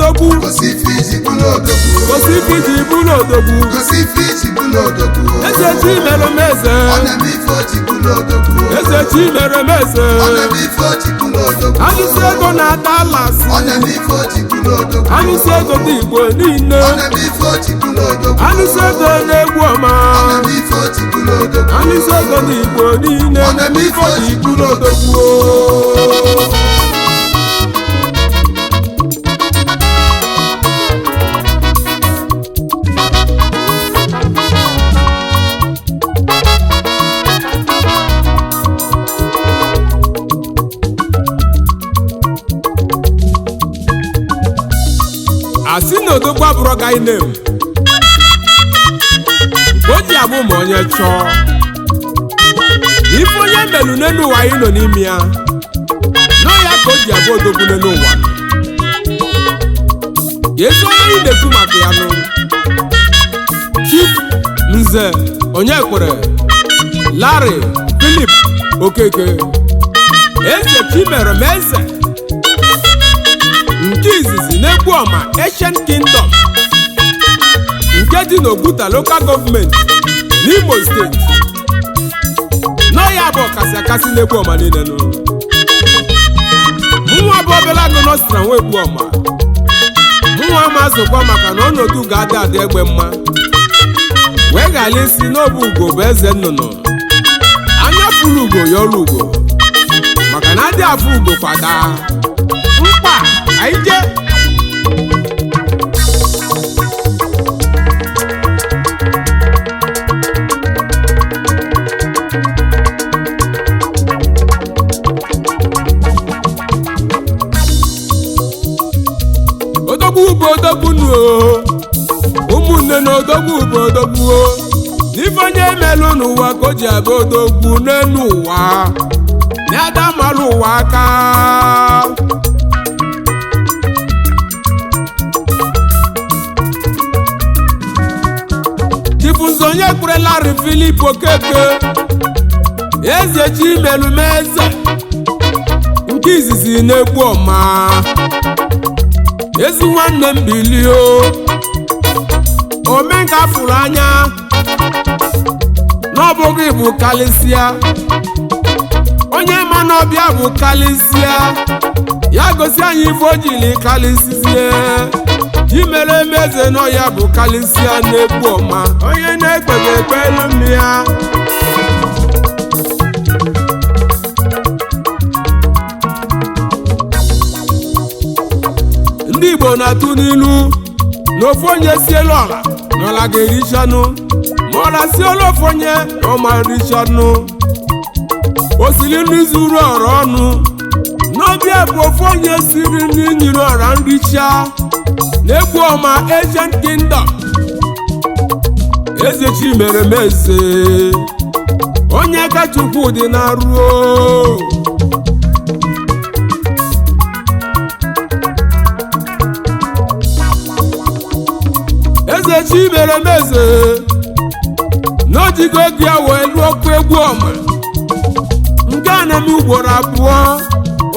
odogwu. Gosi ife iji bụlụ odogwu. Gosi ife iji bụrụ odogwu. Gosi ife iji bụlụ odogwu. Eze chi mere m eze. Ọ na-eme ife o ji bụlụ odogwu. Eze chi mere m eze. Ọ na-eme ife o ji bụlụ odogwu. Alụsị ego na-ata alasị. Ọ na-eme ife o ji bụlụ odogwu. Alụsị ego dị Igbo niile. Ọ na-eme ife o ji bụlụ odogwu. Alụsị ego na-egbu ọma. Ọ na-eme ife o ji bụlụ odogwu. Alụsị ego dị Igbo niile. Ọ na-eme ife o ji bụlụ odogwu. Asị na odogwu abụrọ guy name nke o ji abụ ma onye chọọ ife onye melu n'elu ụwa anyị nọ n'ime ya nọ ya ka o ji abụ odogwu n'elu ụwa. Ezi onye anyị na-ekwu maka ya nụ, Chief Nze Onyekwere Larry Philip Okeke, eze Chimeremeze nke izizi n'Egbu Ọma Ancient Kingdom nke dị n'Oguta Local Government n'Imo Steeti. Nọ ya bụ ọkasị akasị n'Egbu Ọma niile nụ. Mụnwa bụ obere agụ nọstra nwa Egbu Ọma, mụnwa ma azụkwa maka na ọnọdụ ga-adị adị egbe mma wee ghara isi n'obu ugo bụ eze nnụnụ. Anya furu ugo ya ọrụ ugo maka na adị afụ ugo kwada mkpa anyị jee. Odogwu bụ odogwu nụ o, ụmụnne na odogwu bụ odogwu o. N'ife onye emelụ n'ụwa ka o ji abụ odogwu n'elu ụwa na-ada malụ ụwa aka. Chief Nze Onyekwere Larry Philip Okeke, eze Chimeremeze nke izizi na-egbu ọma, ezi nwanne m bilio omenka fụrụ anya n'ọbụghị bụ kalịsịa onye ma n'ọbịa bụ kalịsịa ya gosi anyị ife o jiri kalịsịzie. Chimeremeze nọ ya bụ kalịsịa na-egbu ọma, onye na-ekpeghị ekpe elu mmiri ya. Ndị Igbo na-atụ n'ilu na ofu onye si elu ọla na ọla ga-erichanụ, ma ọla si elu ofu onye na ọma richanụ. Osiri nri zuru ọra ọnụ n'ọbịa bụ ofu onye siri nri nyiri ọra nricha na-egbu ọma Ancient Kingdom. Eze Chimeremeze onye ka Chukwu dị na-arụ. Eze Chimeremeze n'ojigo ego ya wee lụọ ọkụ Egbu Ọma nke a na-eme ugboro abụọ.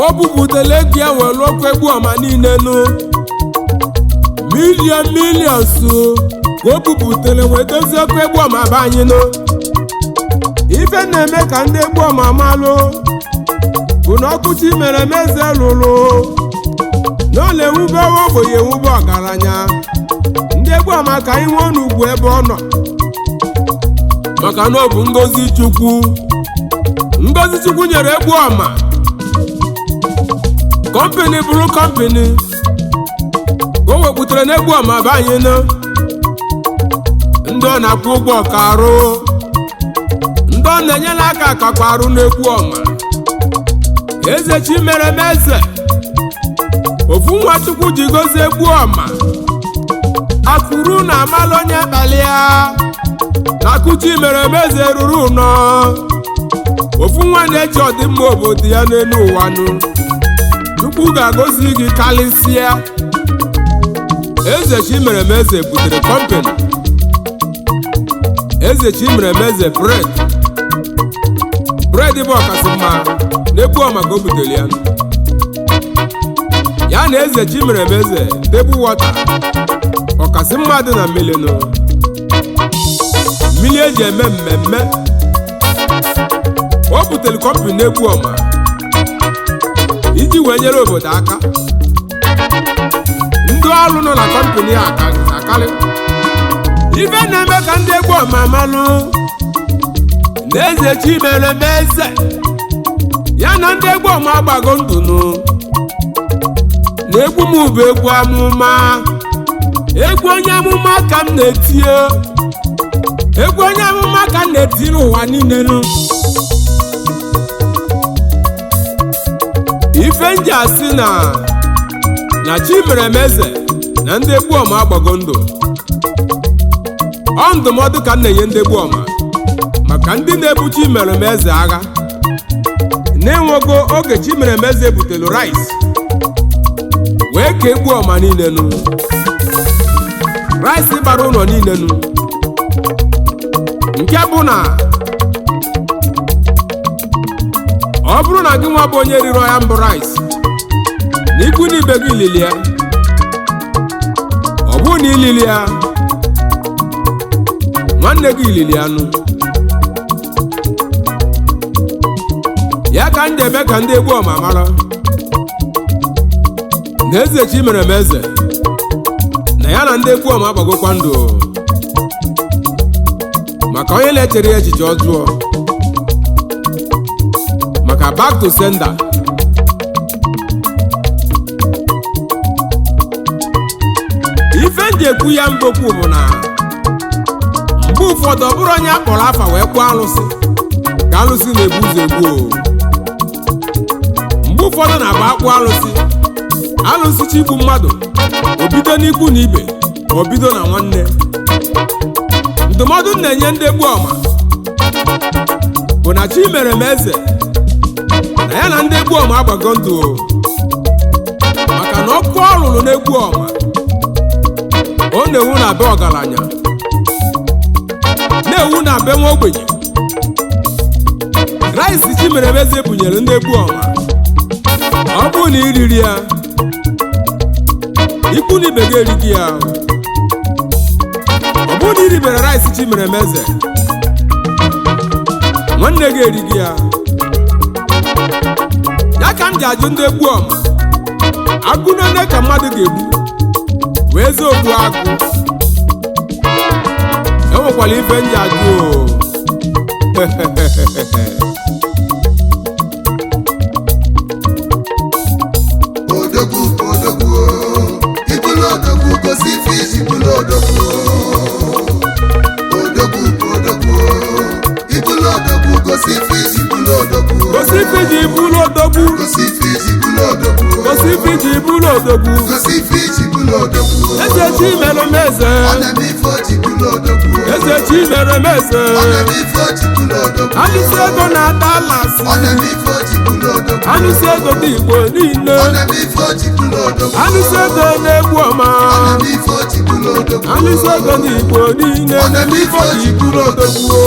O bupụtara ego ya wee lụọ ọkụ Egbu Ọma niile nụ million millions ka o bupụtara wee dozie ọkụ Egbu Ọma be anyị nụ. Ife na-eme ka ndị Egbu Ọma malụ bụ na ọkụ Chimeremeze lụrụ na ọ na-ewube ogbenye ewube ọgaranya. Ndị Egbu Ọma ka anyị nwee n'ugwu ebe ọ nọ maka na ọ bụ ngozi Chukwu. Ngozi Chukwu nyere Egbu Ọma kọmpini bụrụ kọmpini ka o wepụtara n'Egbu Ọma be anyị nụ. Ndị ọ na-akwụ ụgwọ ka arụ, ndị ọ na-enyere aka kakwa arụ n'Egbu Ọma. Eze Chimeremeze ofu nwa Chukwu ji gozie Egbu Ọma akụrụ na amalụ onye kpalịa na akụ Chimeremeze ruru ụnọ. Ofu nwa na-eche ọdịmma obodo ya n'elu ụwa nụ. Chukwu ga-agọzi gị karịsịa. Eze Chimeremeze butere kọmpani Eze Chimeremeze bred bred bụ ọkasị mma n'Egbu Ọma ka o butere ya. Ya na eze Chimeremeze table water, ọkasị mmadụ na mmiri nụ mmiri eji eme mmemme. O butere company n'egbu ọma iji wee nyere obodo aka. Ndị ọrụ nọ na company a akarị. Ife na-eme ka ndị egbu ọma malụ na eze Chimeremeze ya na ndị egbu ọma agbago ndụ nụ na egwu m bụ egwu amụma, egwu onye amụma ka m na-etinye, egwu onye amụma ka m na-eti n'ụwa niile nụ. Ife nji asị na Chimeremeze na ndị egbu ọma agbago ndụ, ọ ndụmọdụ ka m na-enye ndị egbu ọma maka ndị na-ebu Chimeremeze agha na-enwego oge Chimeremeze butelu rice wee ka egbu ọma niile nụ, rice gbara ụlọ niile nụ, nke bụ na ọ bụrụ na gị nwa bụ onye riri ọya mbụ rice na ikwu na ibe gị lili ya, ọ bụrụ na ilili ya nwanne gị lili ya nụ. Ya ka m ji eme ka ndị egbu ọma mara na eze Chimeremeze na ya na ndị egbu ọma agbagokwa ndụ, maka onye na-echere ya echiche ọjọọ, maka back to sender. Ife nji ekwu ya mbokwu bụ na mgbe ụfọdụ ọ bụrụ onye akpọrọ afa wee kpụọ alụsị ka alụsị na-ebu ụzọ egbu o. Mgbe ụfọdụ na-agba akpụ alụsị, alụsị chi igbu mmadụ, o bido n'ikwu na ibe, o bido na nwanne. Ndụmọdụ m na-enye ndị egbu ọma bụ na Chimeremeze na ya na ndị egbu ọma agbago ndụ o, maka na ọkụ ọ lụrụ n'egbu ọma ọ na-ewu na be ọgaranya, na-ewu na be nwa ogbenye. Rice Chimeremeze bunyere ndị egbu ọma, ọ bụrụ na iriri ya, ikwu na ibe gị erighị ya. Ọ bụrụ na iribere rice Chimeremeze, nwanne gị erighị ya. Ya ka m ji ajụ ndị egbu ọma, agụ n'one ka mmadụ ga-egbu wee zee ogbu agụ. Enwekwala ife m ji ajụ o. Odogwu odogwu, ibulu odogwu gosi ife iji bulu odogwu. Odogwu odogwu, ibulu odogwu gosi ife iji bulu odogwu. Gosi ife iji bụrụ odogwu, Gosi ife iji bulu odogwu. gosi ife iji bụrụ odogwu. Gosi ife iji bulu odogwu. Eze Chimeremeze, Ọ na-eme ife o ji bulu odogwu. eze Chimeremeze, Ọ na-eme ife o ji bulu odogwu. alụsị ego na Dallas, Ọ na-eme ife o ji bulu odogwu. alụsị ego dị Igbo niile, Ọ na-eme ife o ji bulu odogwu. alụsị ego na-egbu ọma, Ọ na-eme ife o ji bulu odogwu. alụsị ego dị Igbo niile, Ọ na-eme ife o ji bulu odogwu.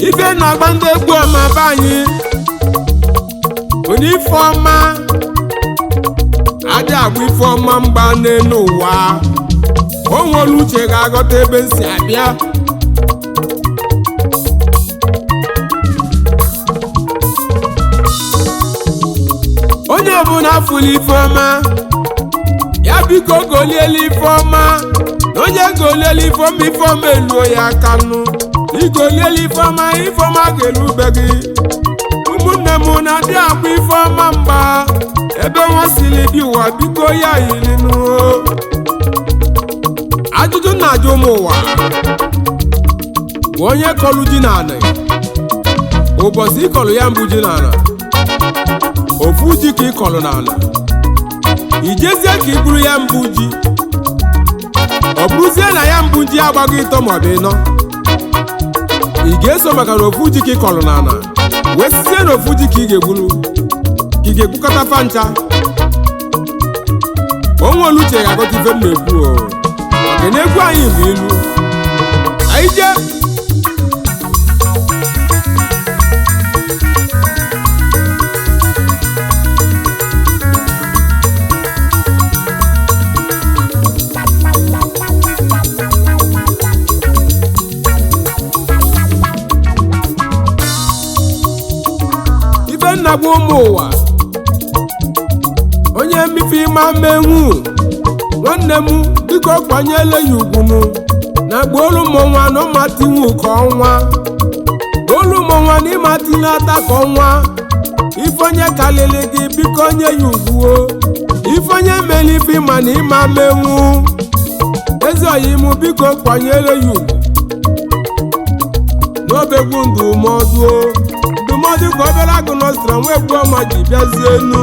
Ife na-agba ndị egwu ọma be anyị bụ na ife ọma adị agba ife ọma mgba n'elu ụwa. O nwere uche ga-aghọta ebe m si abịa. Onye ọbụla fụrụ ife ọma ya biko golielu ife ọma, na onye golielu ife ọma, ife ọma eluo ya aka nụ. Igolielu ife ọma, ife ọma ga-elube gị. Ụmụnne m na-adị agba ife ọma mgba ebe nwa siri dị ụwa, biko ya yirinu. Ajụjụ na-ajụ ụmụ ụwa bụ onye kọlụ ji n'anị ụbọchị ịkọlụ ya mbụ ji n'ala, ofu ji ka ịkọlụ n'ala, ijezie ka i buru ya mbụ ji, ọ bụrụzie na ya mbụ ji agbaghị ịtọ maọbụ ịnọ, ị ga-eso maka na ofu ji ka ịkọlụ n'ala Wee sizie n'ofu ji ka ị ga-egbulu, ka ị ga-egbukọta fa ncha. O nwere uche ga-agọta ife m na-ekwu o, maka na egwu anyị bụ ilu. Anyị jee. Ife nna gwa ụmụ ụwa, onye mmife ịma mmenwu nwanne m, biko kwanyela ya ugwu m na gbuolu m nwa na ụmatinwu ka ọnwa, gbuolu m nwa na ịmatinata ka ọnwa. Ife onye kalili gị, biko nye ya ugwu o. Ife onye mere ife ịma na ịma mmenwu, ezi oyi m, biko kwanyere ya ugwu n'obegwu. Ndụmọdụ o, ndụmọdụ ka obere agụ nọstra nwa egbu ọma ji bịazie enu.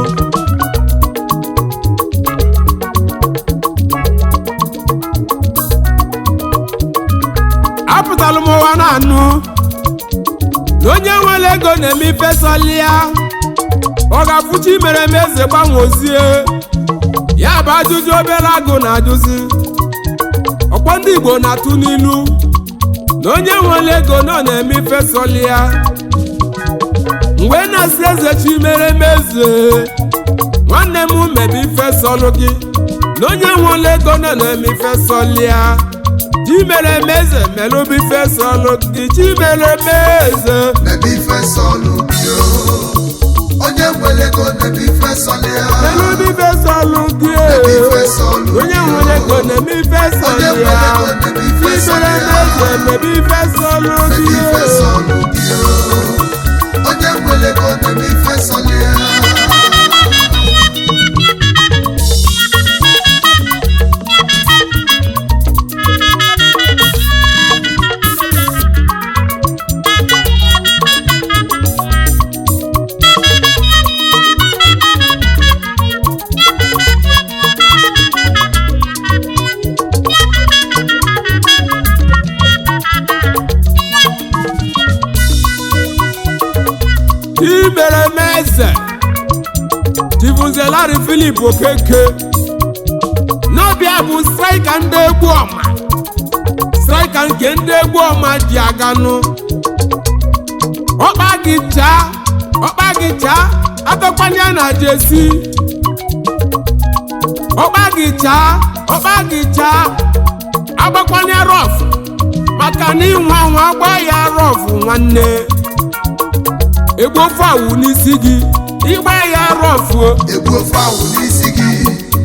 Apụtalụ m ụwa na-anụ na onye nwere ego na-eme ife sọlịa, ọ ga-afụchi mere m eze gbanwozie. Ya bụ ajụjụ obere agụ na-ajụzi. Ọkpọ ndị Igbo na-atụ n'ilu na onye nwere ego nọ na-eme ife sọlịa. Mgbe na-asị eze chi mere m eze, nwanne m, mebe ife sọlụ gị, na onye nwere ego nọ na-eme ife sọlịa. Chi mere m eze, melụbụ ife sọlụ gị. Chi mere m eze, N'ebe ife sọlụ gị o. Onye nwere ego n'ebe ife sọlụ ya. Melụbụ ife sọlụ gị. N'ebe ife sọlụ Onye gị o. nwere ego na-eme ife Onye sọlụ nwere ya. ego n'ebe ife Chi sọlụ mere m ya. eze, mebe ife sọlụ N'ebe gị. ife sọlụ gị o. Onye nwere ego n'ebe ife sọlụ ya. Chi mere m eze, Chifuzelari Philip Okeke n'ọbịa bụ striker ndị egwu ọma, striker nke ndị egwu ọma ji aganụ. Ọkpa gị chaa, ọkpa gị chaa, atọkwanye na jesi. Ọkpa gị chaa, ọkpa gị chaa, agbakwanye rọf, maka na ịnwa nwa gba ya rọf, nwanne, egbu ofe awụ n'isi gị. Ịgba ya rọf o. Egbu ofe awụ n'isi gị.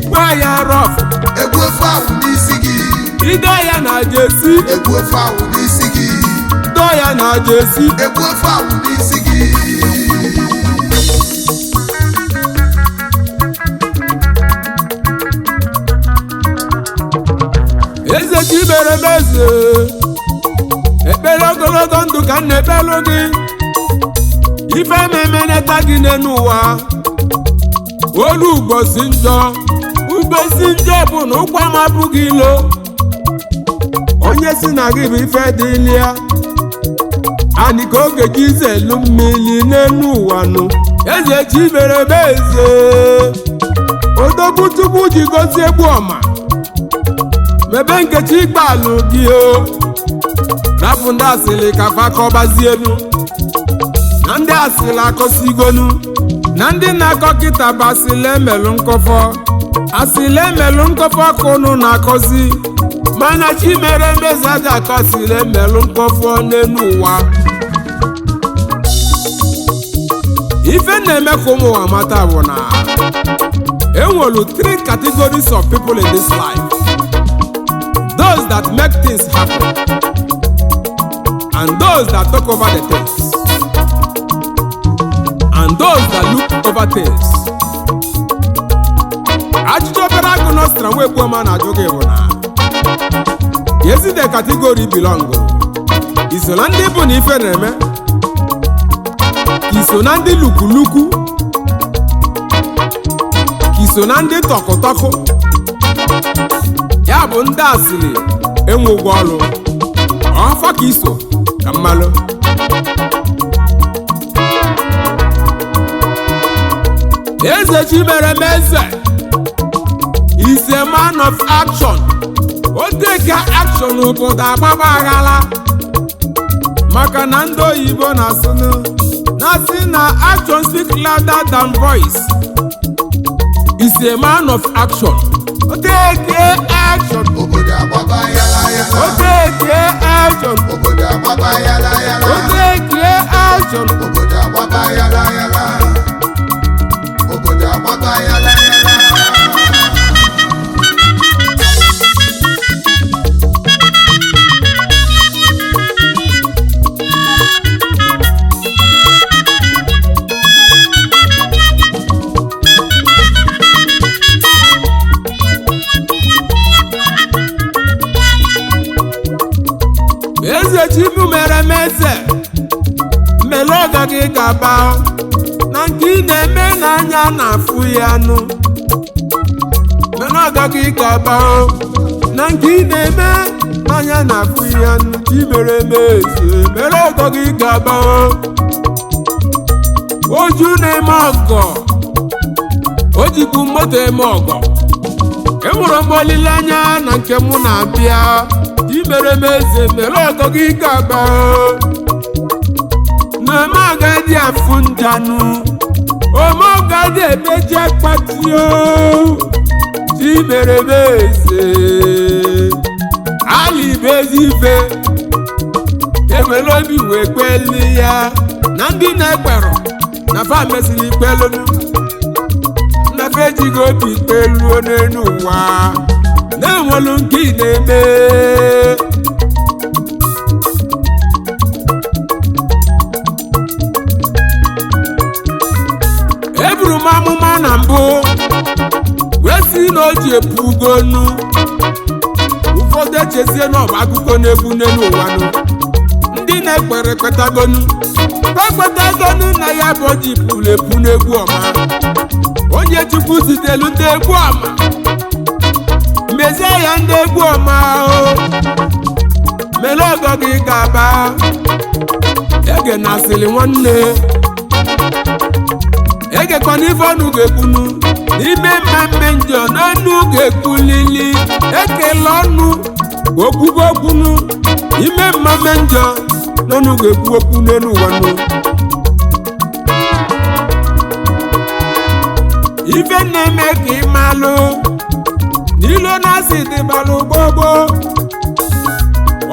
Gba ya rọf. Egbu ofe awụ n'isi gị. Ido ya na jesi. Egbu ofe awụ n'isi gị. Do ya na jesi. Egbu ofe awụ n'isi gị. Eze chi mere m eze, ekpere ogologo ndụ ka m na-ekpelu gị. Ife ememeneta gị n'elu ụwa, olu ugosi njọ, ugosi njọ bụ na ụkwa m abụghị ilo. Onye si na gị bụ ife dịlị ya anị ka oge ji zelu mmiri n'elu ụwa nụ. Eze chi mere m eze, odogwu Chukwu ji gozie egbu ọma, mebe nkechi ikpealụ gị o. Rapụ ndị asịrị ka fakọbazienu, na ndị asịrị akọsigonu, na ndị na-akọ kịta bụ asịrị emelụ nkọfọ, asịrị emelụ nkọfọ ka unu na-akọzi. Mana chi mere mmezi aja akọsịrị emelụ nkọfọ n'elu ụwa. Ife na-eme ka ụmụ ụwa mata bụ na enwelu three categories of people in this life: those that make things happen, and those that talk over the things, and those that look over things. Ajụjụ obere agụ nostra nwa egbuoma na-ajụ gị bụ na ezi the category belong. Iso na ndị bụ na ife na-eme, ka iso na ndị lukuluku, ka iso na ndị tọkụtọkụ, ya bụ ndị asịrị enwe ụgwọ ọrụ ọfọ, ka iso ka mmalụ. Eze Chimeremeze is a man of action. O take action, obodo agbaba aghala, maka na ndị oyibo na-asịnụ na-asị na action speak louder than voice. Is a man of action. O take action. Obodo agbaba yala yala. O take action. Obodo agbaba yala yala. O take action. Obodo agbaba yala yala. Obodo agbaba yala yala. Eze Chibu mere m eze mmele ọga gị gaba na nke ị na-eme n'anya na-afụ ya nụ. Mmele ọga gị gaba na nke ị na-eme n'anya na-afụ ya nụ. Chi mere m eze, mere ọgọ gị gaba. Oju na-eme ọgọ, o jikwu moto eme ọgọ. Enwere m olileanya na nke mụ na-abịa. Imere m eze, mere ọgọ gị gaba na ome agadi afụ njanụ, ome agadi emeji akpatio. Imere m eze, alibezi ife enwere obi wee kpeli ya na ndị na-ekwerọ na fa mesịrị ikpelunu na fa ejighị obi kpeluo n'elu ụwa na-enwelu nke ị na-eme. Eburu m amụma na mbụ wee sị na o ji epugonu. Ụfọdụ echezie na ọ bụ akụkọ na-egwu n'elu ụwa nụ. Ndị na-ekpere ekwetagonu, ekwetagonu na ya bụ o ji pụrụ epu n'egwu ọma. Onye Chukwu zitelu ndị egwu ọma, mezie ya ndị egwu ọma. O mere ọgọ gị ga-aba ege na asịrị nwanne egekwana ife ọnụ ga-ekwunu n'ime mmemme njọ n'ọnụ ga-ekwulili ekele ọnụ okwugo okwunu ime mmemme njọ n'ọnụ ga-ekwu okwu n'elu ụwa nụ. Ife na-eme ka ị malụ n'ilo na-asị dịbalụ gbogbo,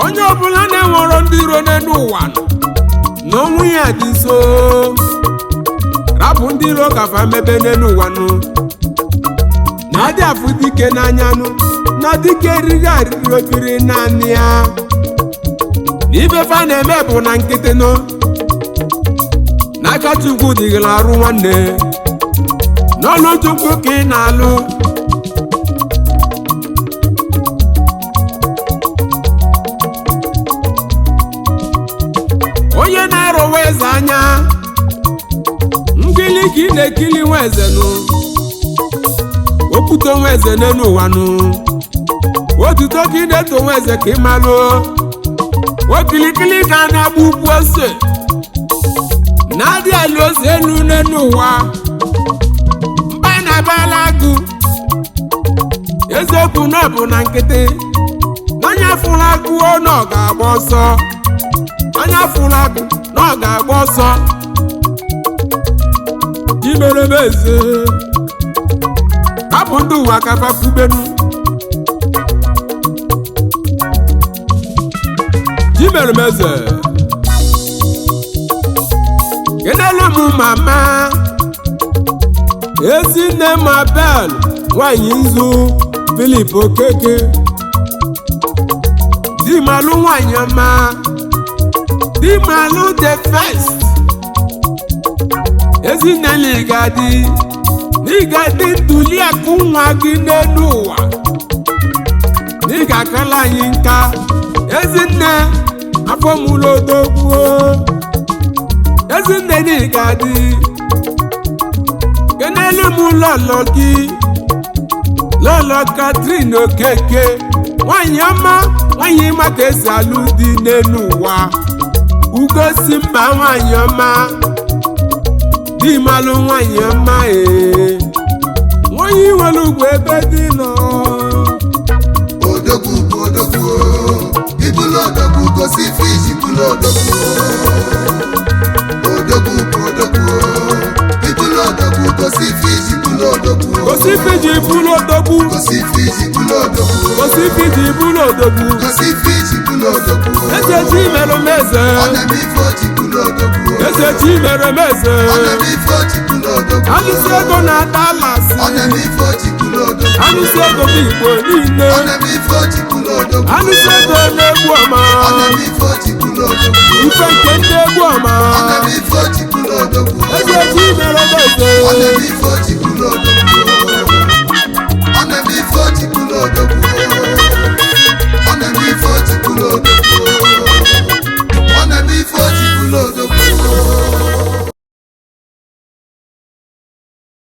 onye ọbụla na-enwero ndị iro n'elu ụwa nọ na ọnwụ ya dị nso. Rapụ ndị iro ka fa mebe n'elu ụwa nụ na adị afụ dike n'anya nụ na dike eriri arịrị obiri naanị ya na ibe fa na-eme bụ na nkịtị nụ n'aka Chukwu dịghịla arụ nwanne n'ọlụ Chukwu ka ị na-alụ. Onye na-arụwa eze anya nkili ka ị na-ekili nwa eze nụ, okwuto nwa eze n'elu ụwa nụ, otuto ka ị na-eto nwa eze ka ị malụ. Okilikili ka a na-agba ukwu ose na-adị ala ose elu n'elu ụwa mba na-abala agụ. Eziokwu na ọ bụ na nkịtị na onye fụrụ agụọ na ọ ga-agba ọsọ, onye fụrụ agụ na ọ ga-agba ọsọ. Imeremeze hapụ ndị ụwa ka fa kwubenu. Chimeremeze, kenelu m mama ezinne Mabel nwanyị nzu Philip Okeke di malụ nwanyị ọma, di malụ the first. Ezinne na ịgadị na ịgadị ntuli akụ nwa gị n'elu ụwa na ị ga-akala anyị nka. Ezinne afọ mụlụ odogwu, ezinne na ịgadị. Kenelu m lọlọ gị, lọlọ Katrin Okeke nwanyị ọma, nwanyị ma ka esi alụ di n'elu ụwa, ugosi mba nwanyị ọma. Di Chimalụ nwanyị ọma ee, nwanyị nwere ugwu ebe dị nọ. Odogwu bụ odogwu, ibulu odogwu gosi ife iji bulu odogwu. Odogwu bụ odogwu, ibulu odogwu gosi ife iji bulu odogwu. Gosi ife ji bụrụ odogwu. Gosi ife iji bulu odogwu. Gosi ife ji bụrụ odogwu. Gosi ife iji bulu odogwu. Eze chi mere m eze. Ọ na-eme ife o ji bulu odogwu. Eze chi mere m eze. Ọ na-eme ife o ji bulu odogwu. Alụsị ego na-ata alasị. Ọ na-eme ife o ji bulu odogwu. Alụsị ego bụ Igbo niile. Ọ na-eme ife o ji bulu odogwu. Alụsị ego na-egbu ọma. Ọ na-eme ife o ji bulu odogwu. Ife nke ndị egbu ọma. Ọ na-eme ife o ji bulu odogwu. Eze chi mere m eze. Ọ na-eme ife o ji bulu odogwu.